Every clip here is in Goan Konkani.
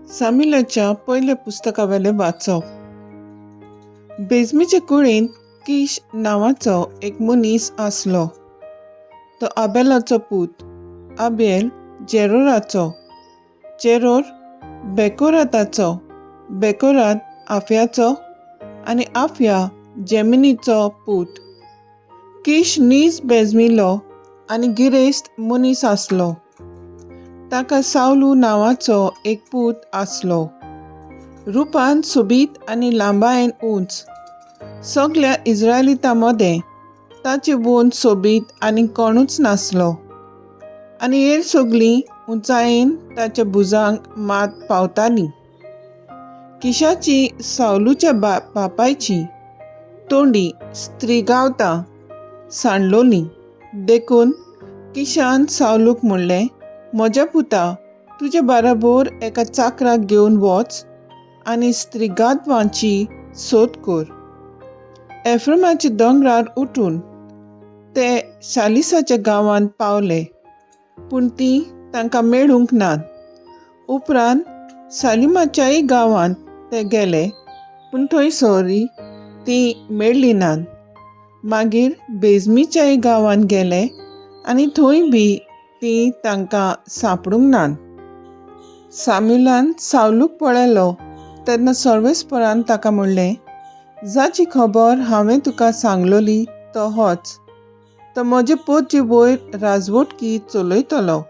सामिलाच्या पयल्या पुस्तकावेलें वाचप. बेजमीचे कुळेंत किश नांवाचो एक मनीस आसलो. तो आबेलाचो पूत, आबेल जेरोराचो, जेरोर बेकोराताचो, बेकोरात आफ्याचो आनी आफ्या जेमिनीचो पूत. किश नीज बेजमिलो आनी गिरेस्त मनीस आसलो. ताका सावलू नांवाचो एक पूत आसलो. रुपान सोबीत आनी लांबायेन उंच. सगल्या इज्रायलितां मदें ताचे वोन सोबीत आनी कोणूच नासलो. आनी हेर सगलीं उंचायेन ताच्या भुजांक मात पावतालीं. किशाची सावलूच्या बापायची तोंडी स्त्रीगावतां सांडलोलीं. देखून किशान सावलूक म्हणलें, म्हज्या पुता, तुजे बाराबोर एका चाकराक घेवन वच आनी स्त्रीगात्वांची सोद कर. एफ्रमाच्या दोंगरार उठून ते शालिसाच्या गांवांत पावले, पूण तीं तांकां मेळूंक नात. उपरांत सालिमाच्याय गांवांत ते गेले, पूण थंयसरूय तीं मेळ्ळीं नात. मागीर बेजमीच्याय गांवांत गेले आनी थंय बी तीं तांकां सांपडूंक नात. साम्युलान सावलूक पळयलो तेन्ना सर्वेस्परान ताका म्हणलें, जाची खबर हांवें तुका सांगलोली तो होच. तो म्हजे पोतचे वयर राजवटकी चलयतलो.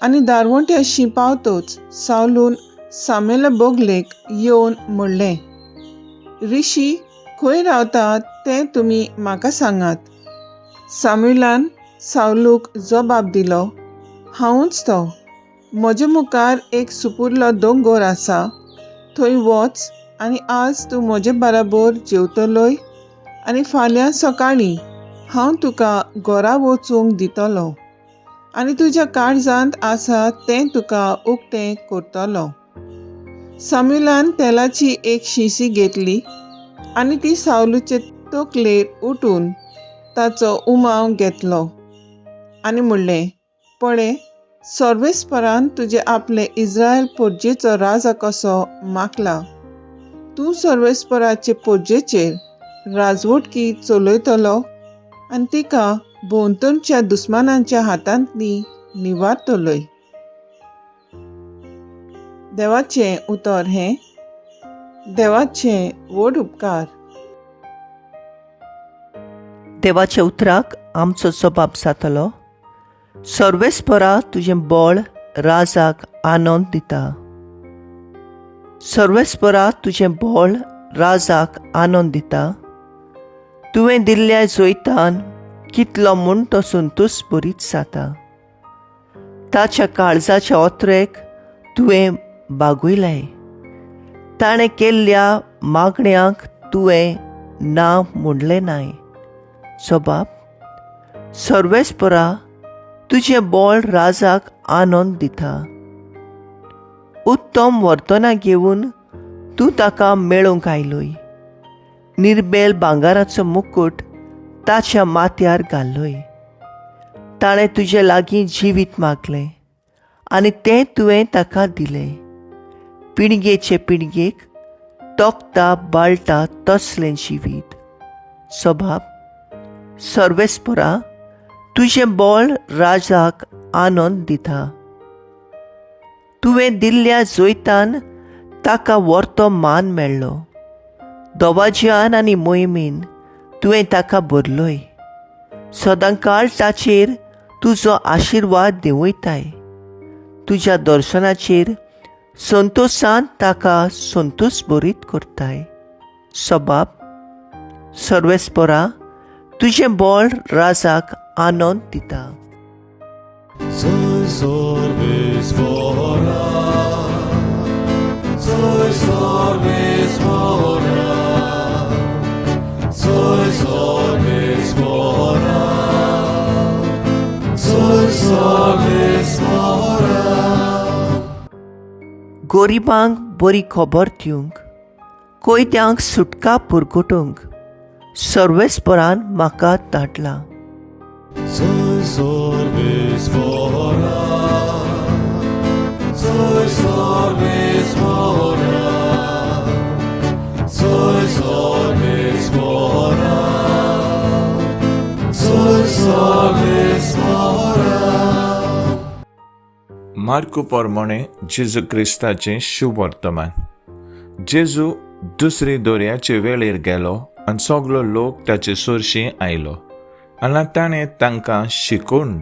आनी दारवंट्याशी पावतच सावलून सामेला बोगलेक येवन म्हणलें, रिशी खंय रावतात तें तुमी म्हाका सांगात. साम्युलान सावलूक जबाब दिलो, हांवूच तो. म्हजे मुखार एक सुपुरलो दोंगोर आसा, थंय वच आनी आज तूं म्हजे बराबर जेवतलोय आनी फाल्यां सकाळीं हांव तुका घरा वचूंक दितलो आनी तुज्या काळजांत आसा तें तुका उक्तें करतलो. साम्युलान तेलाची एक शिशी घेतली आनी ती सावलूचे तकलेर उठून ताचो उमाव घेतलो आनी म्हणलें, पळय, सर्वेस्परान तुजे आपले इज्रायल पोरजेचो राजा कसो मागला. तूं सर्वेस्पराचे पोरजेचेर राजवटकी चलयतलो आनी तिका भोंवतणच्या दुस्मानांच्या हातांतली निवारतलोय. देवाचें उतर हें. देवाचे व्हड उपकार. देवाच्या उतराक आमचो जबाब जातलो. सर्वेस्परा तुजें बळ राजाक आनंद दिता. सर्वेस्परा तुजें बळ राजाक आनंद दिता. तुवें दिल्ल्या जैतान कितलो म्हूण तो संतोश बरीच जाता. ताच्या काळजाच्या ओत्रेक तुवें बागयलें. ताणें केल्ल्या मागण्यांक तुवें ना म्हणलें नाय. जबाब, सर्वेस्परा तुजें बळ राजाक आनंद दिता. उत्तम वर्तनां घेवन तूं ताका मेळूंक आयलोय. निर्बेल भांगाराचो मुकूट ताच्या माथ्यार घाल्लोय. ताणें तुजे लागीं जिवीत मागलें आनी तें तुवें ताका दिलें. पिणगेचे पिणगेक तोखता बाळटा तसलें जिवीत. सबाब, सर्वेस्परा तुजें बळ राजाक आनंद दिता. तुवें दिल्ल्या जैतान ताका वर्तो मान मेळ्ळो. दवाज्यान आनी मोहिमेन तुवें ताका भरलोय. सदांकाळ ताचेर तुजो आशिर्वाद देंवयताय. तुज्या दर्शनाचेर संतोशान ताका संतोश बरीत करताय. सबाब, सर्वेस्परा तुजें बळ राजाक आनंद दिता. Soy Sorvespora, soy Sorvespora, soy Sorvespora, soy Sorvespora. गोरिबांक बरी खबर दिवंक, कोयत्यांक सुटका पुरगुटूंक सर्वेस्परान म्हाका धाडला. Soy Sorvespora, soy Sorvespora. मार्कू पोरमोणे जेजू क्रिस्ताचें शुभवर्तमान. जेजू दुसरी दोरयाचे वेळेर गेलो आनी सगलो लोक ताचे सरशी आयलो आनी ताणें तांकां शिकोवन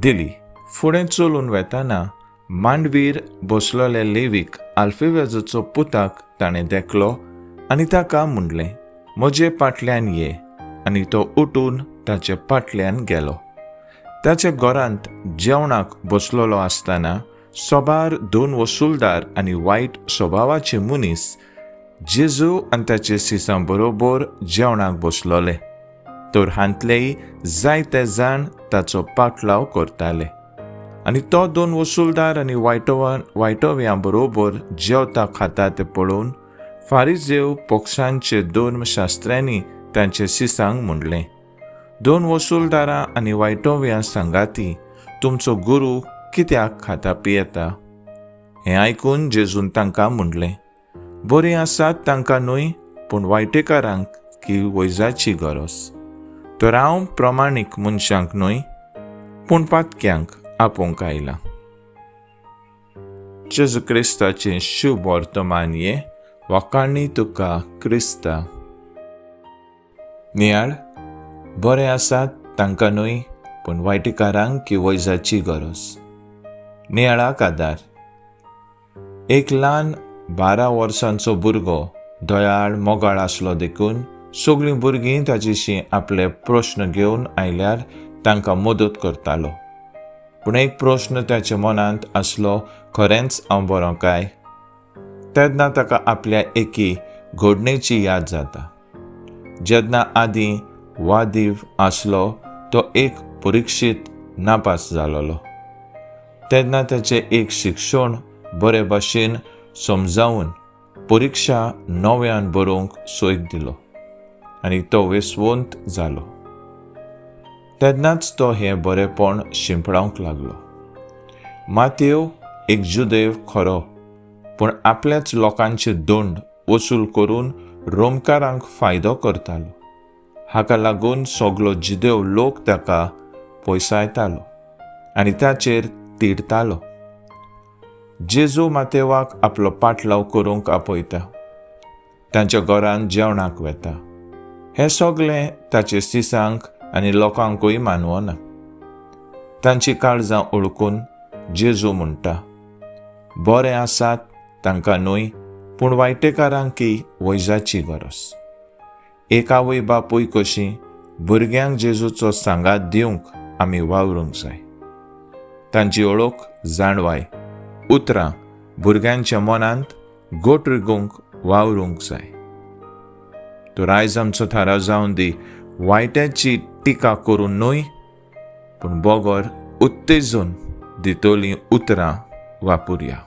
दिली. फुडें चलून वेताना मांडवीर बसलोले लेवीक आल्फेवेजाचो पुताक ताणें देखलो आनी ताका म्हणलें, म्हजे फाटल्यान ये. आनी तो उठून ताचे फाटल्यान गेलो. ताच्या घरांत जेवणाक बसलेलो आसतना सोबार दोन वसुलदार आनी वायट स्वभावाचे मनीस जेजू आनी ताचे सिसां बरोबर जेवणाक बसलोले. तर हांतलेय जायते जाण ताचो पाटलाव करताले आनी तो दोन वसुलदार आनी वायटोव्यां बरोबर जेवता खाता ते पळोवन फारिजेव पक्षांचे दोन शास्त्र्यांनी तांचे सिसांक म्हणलें, दोन वसुलदारां आनी वायटोव्यां सांगाती तुमचो गुरू कित्याक खाता पियेता? हें आयकून जेजून तांकां म्हणलें, बरीं आसात तांकां न्हय, पूण वायटेकारांक की वैजाची गरज. तर हांव प्रमाणीक मनशांक न्हय, पूण पातक्यांक आपोवंक आयलां. जेजू क्रिस्ताचें शुभ वर्तमान ये. वाखाणी तुका क्रिस्ता. नियाळ, बरें आसात तांकां न्हय, पूण वायटेकारांक की वैजाची गरज. नियाळाक आदार. एक ल्हान 12 वर्सांचो भुरगो दयाळ मोगाळ आसलो देखून सगळीं भुरगीं ताचेशी आपले प्रश्न घेवन आयल्यार तांकां मदत करतालो. पूण एक प्रश्न ताच्या मनांत आसलो, खरेंच हांव बरो काय? तेन्ना ताका आपल्या एकी घडणेची याद जाता, जेन्ना आदीं वादीव आसलो तो एक परिक्षीत नापास जालोलो. तेन्ना ताचें एक शिक्षण बरे भाशेन समजावन परिक्षा नव्यान बरोवंक सोयक दिलो आनी तो वेसवंत जालो. तेन्नाच तो हें बरेपण शिंपडावंक लागलो. मातेव एक जुदेव खरो, पूण आपल्याच लोकांचे दंड वसूल करून रोमकारांक फायदो करतालो. हाका लागून सगलो जिदेव लोक ताका पयसायतालो आनी ताचेर तिडतालो. जेजू मातेवाक आपलो पाटलाव करूंक आपयता, तांच्या घरांत जेवणाक वेता. हें सगलें ताचे सिसांक आनी लोकांकूय मानवना. तांची काळजां ओळखून जेजू म्हणटा, बरें आसात तांकां न्हय, पूण वायटेकारांकय वैजाची गरज. एक आवय बापूय कशी भुरग्यांक जेजूचो सांगात दिवंक आमी वावरूंक जाय. तांची ओळख, जाणवाय, उतरां भुरग्यांच्या मनांत गोट रिगूंक वावरूंक जाय. तर आयज आमचो थाराव जावन दी, वायट्याची टिका करून न्हय, पूण बगर उत्तेजून दितलीं उतरां वापरुया.